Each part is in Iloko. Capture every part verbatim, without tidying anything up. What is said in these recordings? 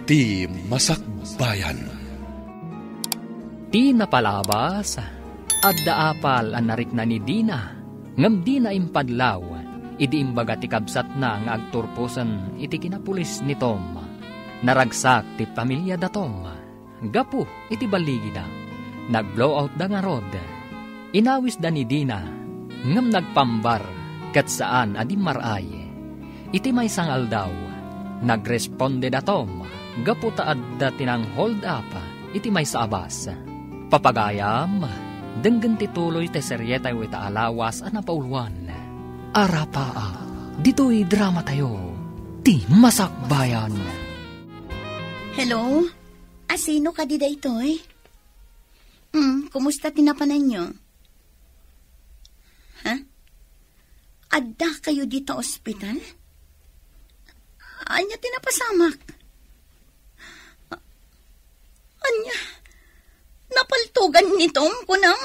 Ti Masakbayan. Ti napalabas, adda apal a narikna ni Dina, ngem dina impadlaw idi imbaga ti kabsatna nga agturposen iti kinapulis ni Tom. Naragsak ti pamiliada Tom gapu iti balligida. Nag-blowoutda ngarud. Inawisda ni Dina, ngem nagpambar ket saan a dimmar-ay. Iti maysa nga aldaw, nagresponde da Tom gapu ta adda ti nang-hold up iti maysa a bus. Papagayam, denggen ti tuloy ti serietayo ita a lawas a napauluan. Arapaap, ditoy dramatayo, Ti Masakbayan. Hello? Asino kadi daytoy? Hmm, kumusta ti napananyo? Ha? Adda kayo dita ospital? Anya ti napasamak? A-, anya? Napaltogan ni Tom, kunam?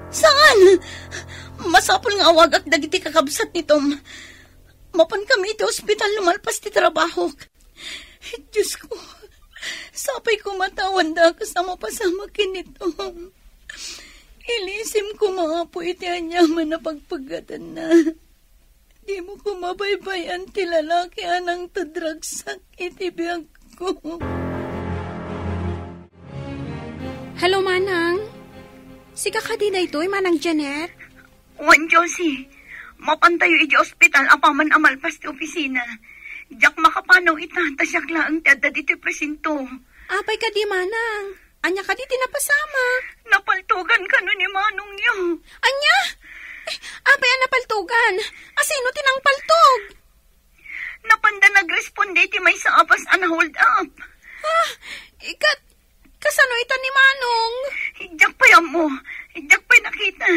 Saan? Masapul nga awagak dagiti kakabsat ni Tom. Mapan kami iti ospital lumalpas ti trabahok. Diyos ko, sapay koma ta awan dakes a mapasamak ken ni Tom. Ilisim koma, Apo, iti aniaman a pagpaggatanna. Dimo koma baybay-an ti lalaki a nangtedragsak iti biagko. Hello, Manang. Sika kadi daytoy, Manang Janet? Wen, Josie, mapantayo idiay ospital apaman a malpas ti opisina. Diak makapanaw ita, ta siak laeng ti adda ditoy presinto. Apay kadi, Manang? Ania kadi ti napasamak? Napaltogan kano ni manongyo. Ania? Eh, apay a napaltogan? Asino ti nangpaltog? Napanda nagresponde iti maysa a bus a na-hold up. Ah, ikat, kasano ita ni Manong? Diak pay ammo. Diak pay nakita.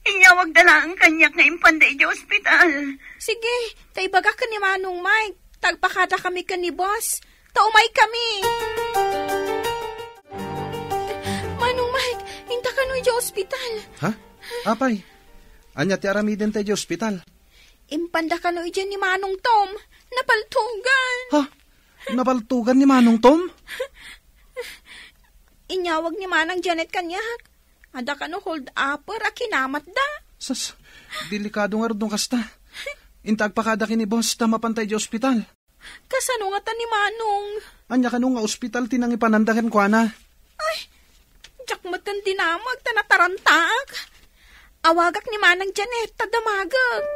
Inyawagda laeng kaniak nga impanda idiay ospital. Sige, ta ibagak ken ni Manong Mike, ta agpakada kami ken ni boss. Ta umay kami. Manong Mike, inta kano idiay ospital. Ha? Apay? Ania ti aramidenta idiay ospital? Impanda kano idiay ni Manong Tom. Napaltogan. Ha? Napaltogan ni Manong Tom? Inyawag ni Manang Janet kaniak. Adda kano hold-upper a kinamatda. Sas, delikado ngarud no kasta. Inta agpakada ken ni boss ta mapanta idiay ospital. Kasano ngata ni Manong? Ania kano nga ospital ti nangipananda kenkuana? Ay, diak metten dinamag ta natarantaak. Awagak ni Manang Janet ta damagek.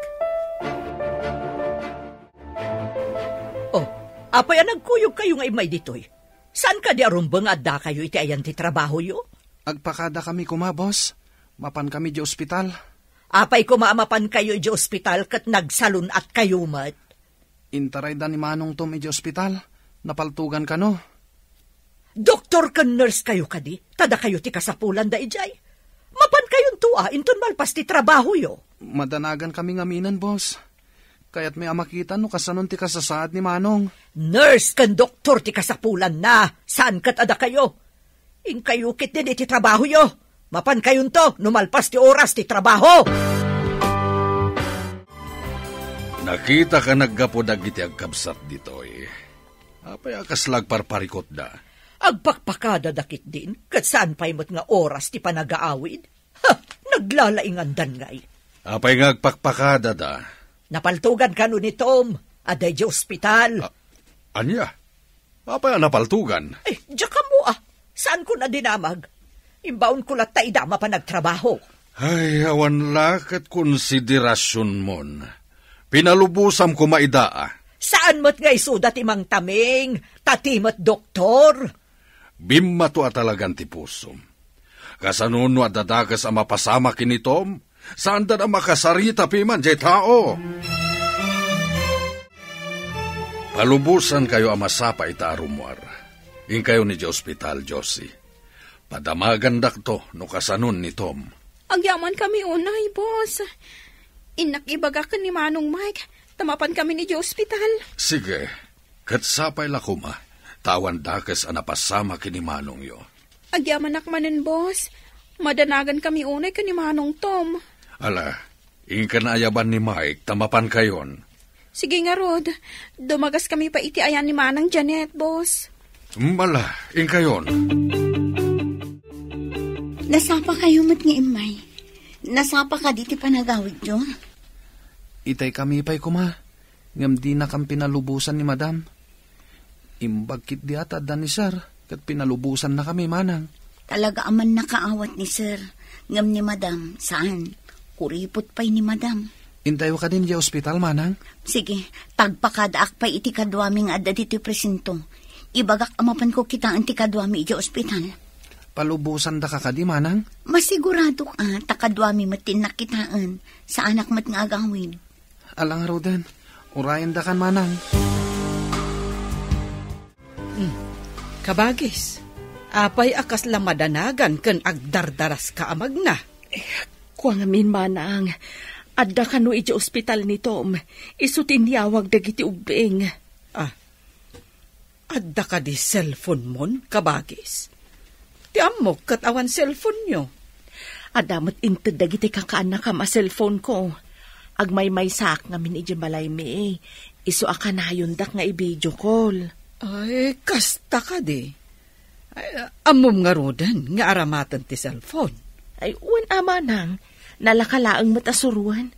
Oh, apay a nagkuyogkayo nga immay ditoy? Saan kadi a rumbeng nga addakayo iti ayan ti trabahoyo? Agpakadakami koma, boss. Mapankami idiay ospital. Apay koma a mapankayo idiay ospital ket nagsalun-atkayo met? Intarayda ni Manong Tom idiay ospital. Napaltogan kano. Doktor ken nurse kayo kadi? Ta dakayo ti kasapulanda idiay. Mapankayonto a inton malpas ti trabahoyo. Madanagan kami ngaminen, boss. Kayatmi a makita no kasano ti kasasaad ni Manong. Nurse ken doktor ti kasapulanna, saan ket a dakayo. Inkayo ketdin iti trabahoyo. Mapankayonto no malpas ti oras ti trabaho. Nakitaka naggapu dagiti agkabsat ditoy. Apay a kasla agparparikutda? Agpakpakadada ketdin, ket saan pay met nga oras ti panagaawid. Ha! Naglalaingandan ngay. Apay nga agpakpakadada? Napaltogan kano ni Tom, adda idiay ospital. A-, ania? Apay a napaltogan? Ay, diak ammo a. Saanko a dinamag? Imbaonko latta ida mapan agtrabaho. Ay, awan la ket konsiderasionmon. Pinalubosam koma ida a. Saan met nga isuda ti mangtaming, ta ti met doktor? Bimmato a talagan ti pusom. Kasano no adda dakes a mapasamak ken ni Tom? Saanda a makasarita piman diay tao. Palubosankayo a masapa ita a rummuar. Inkayo idiay ospital, Josie. Padamagandakto no kasanon ni Tom. Agyamankami unay, boss. Innak ibagak ken ni Manong Mike, ta mapankami idiay ospital. Sige. Ket sapay la koma, ta awan dakes a napasamak ken ni manongyo. Agyamanak manen, boss. Madanagankami unay ken ni Manong Tom. Ala, inka naayaban ni Mike ta mapankayon. Sige ngarud, dumagaskami pay iti ayan ni Manang Janet, boss. Mala, inkayon. Nasapakayo met nga immay. Nasapa kadi ti panagawidyo? Itay kami pay koma, ngem dinakam pinalubosan ni Madam. Imbag ketdi a ta adda ni Sir, ket pinalubosannakami, Manang. Talaga a mannakaawat ni Sir, ngem ni Madam, saan. Kuripot pay ni Madam. Intayo kadin idiay ospital, Manang? Sige, tagpakadaak pay iti kaduami nga adda ditoy presinto. Ibagak a mapanko kitaen ti kaduami idiay ospital. Palubosandaka kadi, Manang? Masiguradok a ta kaduami met ti innak kitaen. Saanak met nga agawid. Ala ngaruden, urayendakan, Manang. Hmm. Kabagis, apay a kasla madanagan ken agdardaraska a magna? Eh, kua ngamin, Manang, adda kano idiay ospital ni Tom, isu ti inyawag dagiti ubbing. Ah, adda kadi cellphone-mon, kabagis? Ti ammok ket awan cellphone-yo. Adda met inted dagiti kakaannakam a cellphone-ko. Agmaymaysaak ngamin idiay balaymi. Isu a kanayondak nga i-video call. Ay, kasta kadi. Ay, ammom ngaruden nga aramaten ti cellphone? Ay, wen a, Manang. Nalaka laeng met a suroen.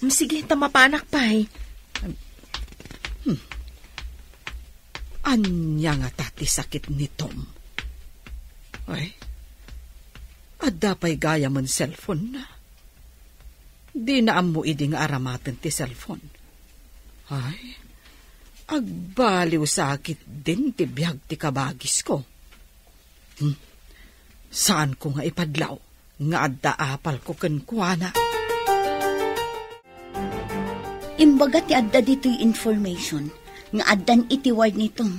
Mm, sige, ta mapanak pay. Hmm. Ania ngata ti sakit ni Tom? Ay, adda pay gayamen cellphone-na. Dina ammo idi nga aramaten ti cellphone. Ay, agbaliw sa ketdin ti biag ti kabagisko. Hmm. Saanko nga ipadlaw nga adda apalko kenkuana. Imbaga ti adda ditoy information nga addan iti ward ni Tom.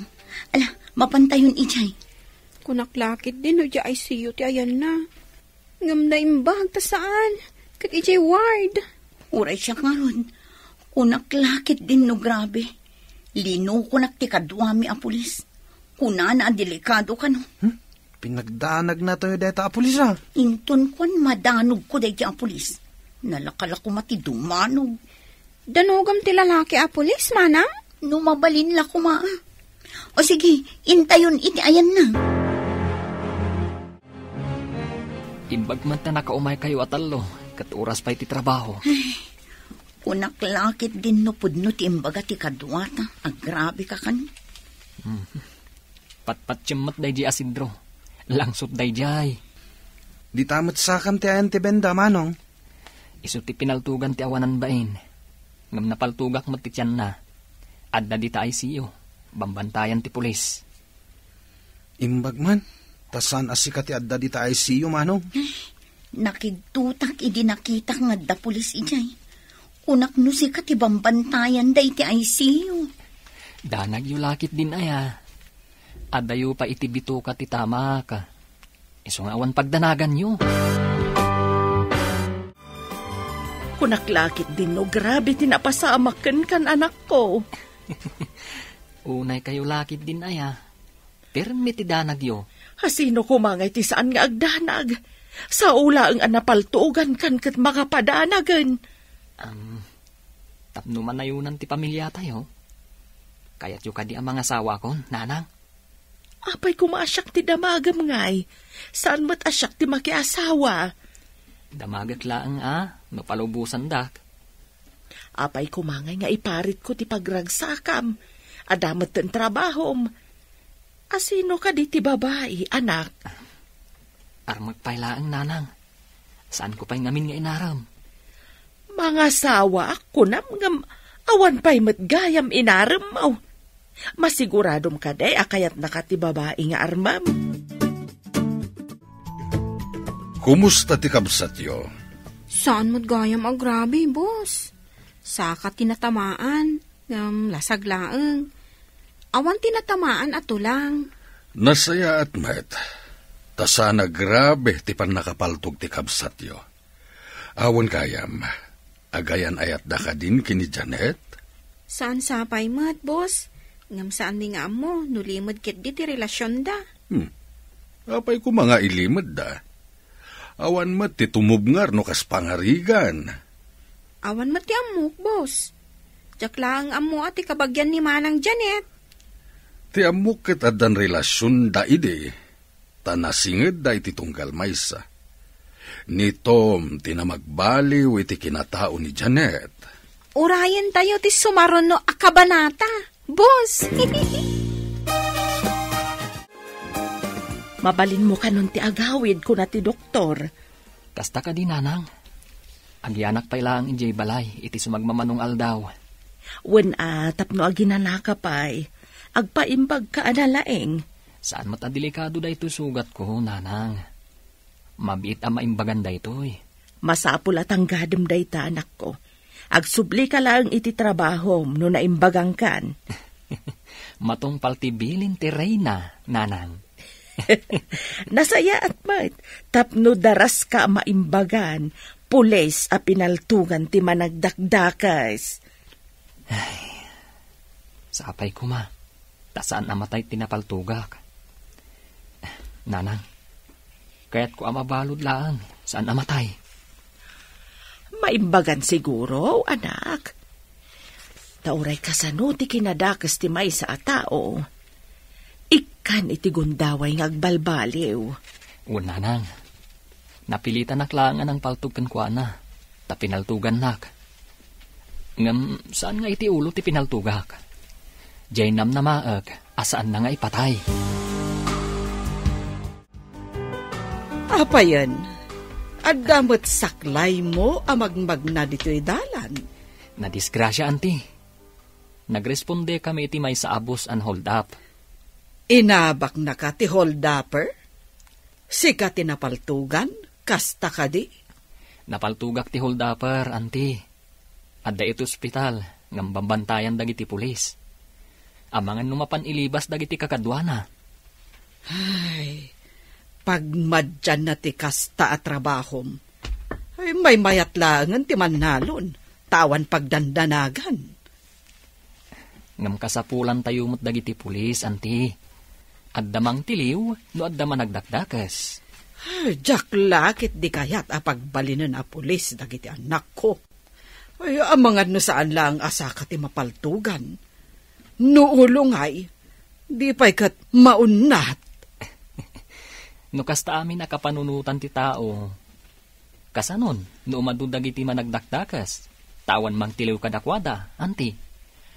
Ala, mapantayon idiay. Kunak la ketdin no idiay I C U ti ayanna. Ngem naimbag ta saan, ket idiay ward. Uray siak ngarud, kunak la ketdin no grabe. Linukonak ti kaduami a pulis. Kunana a delikado kano. Hmm? Pinagdanagna tayo dayta a pulis, a? Inton kuan, madanogko dayta a pulis. Nalaka la koma ti dumanog. Danogam ti lalaki a pulis, Manang? No mabalin la koma. O sige, intayon iti ayanna. Imbag man ta nakaumaykayo a tallo, ket oras pay ti trabaho. Ay, kunak la ketdin no pudno ti imbaga ti kaduata, agrabe ka kano. Hmm. Patpatiem met daydiay a sidro. Langsot daydiay. Dita met sakam ti ayan ti benda, Manong. Isu ti pinaltugan ti awanan bain. Ngem napaltugak met ti tianna. Adda dita I C U. Bambantayan ti pulis. Imbag man, ta saan a sika ti adda dita I C U, Manong? Nakigtotak idi nakitak nga adda pulis idiay. Kunak no sika ti bambantayan dayta I C U. Danagyo la ketdin aya. Adayo pay iti bitoka ti tamak. Isu nga awan pagdanaganyo. Kunak la ketdin no grabe ti napasamak kenkan, anakko. Unaykayo la ketdin aya. Pirmi ti danagyo. Asino koma ngay ti saan nga agdanag? Sao laeng a napaltugankan ket makapadanagen. Am, tapno manayonan ti pamiliatayo, kayatyo kadi a mangasawakon, Nanang? Apay koma a siak ti damagem ngay? Saan met a siak ti makiasawa? Damagek laeng a, no palubosandak. Apay koma ngay nga iparitko ti pagragsakam? Adda metten trabahom. Asino kadi ti babai, anak? Armek pay laeng, Nanang. Saanko pay ngamin nga inarem. Mangasawaak, kunam, ngem awan pay met gayam inarem, aw. Masiguradom kadi a kayatnaka ti babai nga armem? Kumusta ti kabsatyo? Saan met gayam agrabe, boss. Saka ti natamaan, ngem lasag laeng. Awan ti natamaan a tulang. Nasayaat met, ta saan a grabe ti pannakapaltog ti kabsatyo. Awan gayam, agayan-ayatda kadin ken ni Janet? Saan sapay met, boss. Ngem saanmi nga ammo no limed ketdi ti relasionda. Hmm. Apay koma nga ilimedda? Awan met ti tumubngar no kas pangarigan. Awan met ti ammok, boss. Diak laeng ammo a ti kabagian ni Manang Janet. Ti ammok ket addan relasionda idi, ta nasingedda iti tunggal maysa. Ni Tom ti namagbaliw iti kinatao ni Janet. Urayentayo ti sumaruno a kabanata, boss. Mabalinmo kanon ti agawid, kuna ti doktor. Kasta kadi, nanang? Agyanak pay laeng idiay balay iti sumagmamano nga aldaw. Wen a, tapno aginanaka pay, agpaimbagka a nalaing. Saan met a delikado daytoy sugatko, nanang. Mabiit a maimbagan daytoy. Masapul a tanggadem dayta, anakko. Agsublika laeng iti trabahom no naimbagangkan. Matungpal ti bilin ti reyna, nanang. Nasayaat met, tapno daraska a maimbagan, pulis a pinaltugan ti managdakdakes. Ay, sapay koma, ta saan a matay ti napaltugak. Nanang, kayatko a mabalud laeng, saan a matay. Maimbagan siguro, anak. Ta uray kasano ti kinadakes ti maysa a tao, ikkan iti gundaway nga agbalbaliw. Wen, nanang, napilitanak laeng a nangpaltog kenkuana, ta pinaltugannak. Ngem saan nga iti ulo ti pinaltugak. Diay namnamaek a saanna nga ipatay. Apayen, adda met saklaymo a magmagna ditoy dalan? Nadisgrasia, anti. Nagrespondekami iti maysa a bus a hold up. Inabaknaka ti hold upper? Sika ti napaltugan? Kasta kadi? Napaltugak ti hold upper, anti. Adda iti ospital, ngem bambantayan dagiti pulis. Amangan no mapan ilibas dagiti kakaduana. Ay, pagmadianna ti kasta a trabahom. Ay, maymayat laengen ti mannalon, ta awan pagdandanagan. Ngem kasapulantayo met dagiti pulis, anti. Adda mangtiliw no adda managdakdakes. Ay, diak la ket di kayat a pagbalinen a pulis dagiti anakko. Ay, amangan no saan laeng a saka ti mapaltugan. No ulo ngay, di pay ket maunnat. No kasta amin a kapanunotan ti tao, kasanon no umadu dagiti managdakdakes, ta awan mangtiliw kadakuada, anti?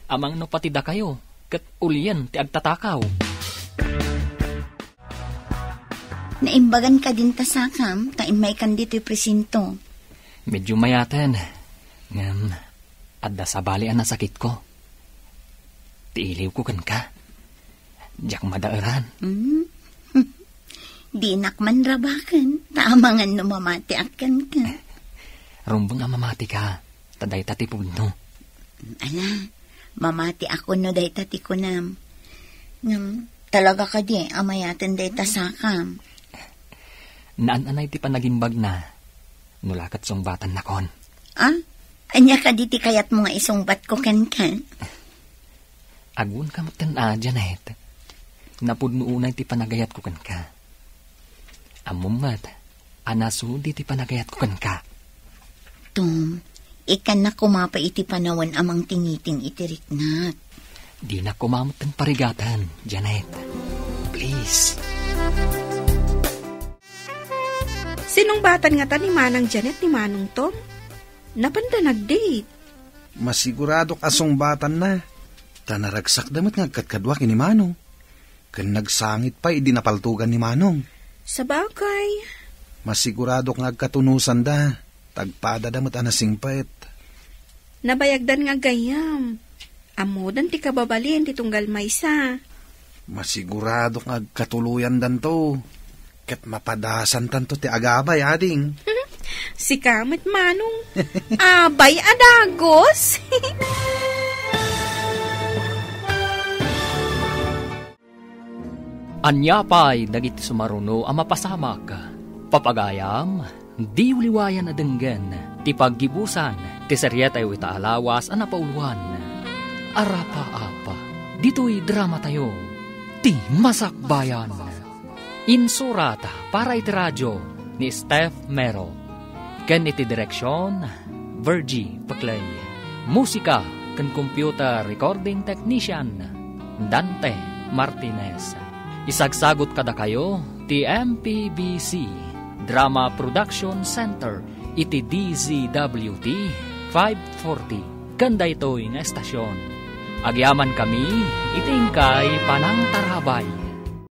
Amangan no pati dakayo ket ulien ti agtatakaw. Naimbagan kadin ta sakam, ta immaykan ditoy presinto. Medyo mayaten, ngem adda sabali a nasakitko. Ti iliwko kenka. Diak madaeran. Hmm? Dinak man rabaken, ta amangan no mamatiak kenka. Rumbeng a mamatika, ta dayta ti pudno. Ala, mamatiak no dayta ti kunam. Ngem, talaga kadi a mayaten dayta sakam? Naan-anay ti panagimbagna, no la ket sungbatan nakon. Ah? Ania kadi ti kayatmo nga isungbatko kenka? Agunka metten a, Janet. Napudno unay ti panagayatko kenka. Ammom met a nasudi ti panagayatko kenka. Tom, ikkannak koma pay iti panawen a mangtingiting iti riknak. Dinak koma metten parigaten, Janet. Please. Sinungbatan ngata ni Manang Janet ni Manong Tom? Napanda nag-date? Masiguradok a sungbatanna. Ta naragsakda met nga agkadkaduak ni Manong. Ken nagsangit pay idi napaltugan ni Manong. Sabagay. Masiguradok nga agkatunusanda. Tagpadada met a nasingpet. Nabayagdan nga gayyem. Ammodan ti kababalin ti tunggal maysa. Masiguradok nga agkatuloyandanto. Ket mapadasantanto ti agabay, ading. Sika met, Manong. Abay a dagus. Ania pay dagiti sumaruno a mapasamak? Papagayam, diyo liwayan a denggen ti paggibusan ti serietayo ita a lawas a napauluan, Arapa-apa. Ditoy dramatayo, Ti Masakbayan. Insurat para iti radio ni Steph Mero. Ken iti direksion, Virgie Paclay. Musika, ken computer recording technician, Dante Martinez. Isagsagut kadakayo ti M P B C Drama Production Center iti D Z W T five forty ken daytoy nga estasion. Agyamankami iti inkay panangtarabay.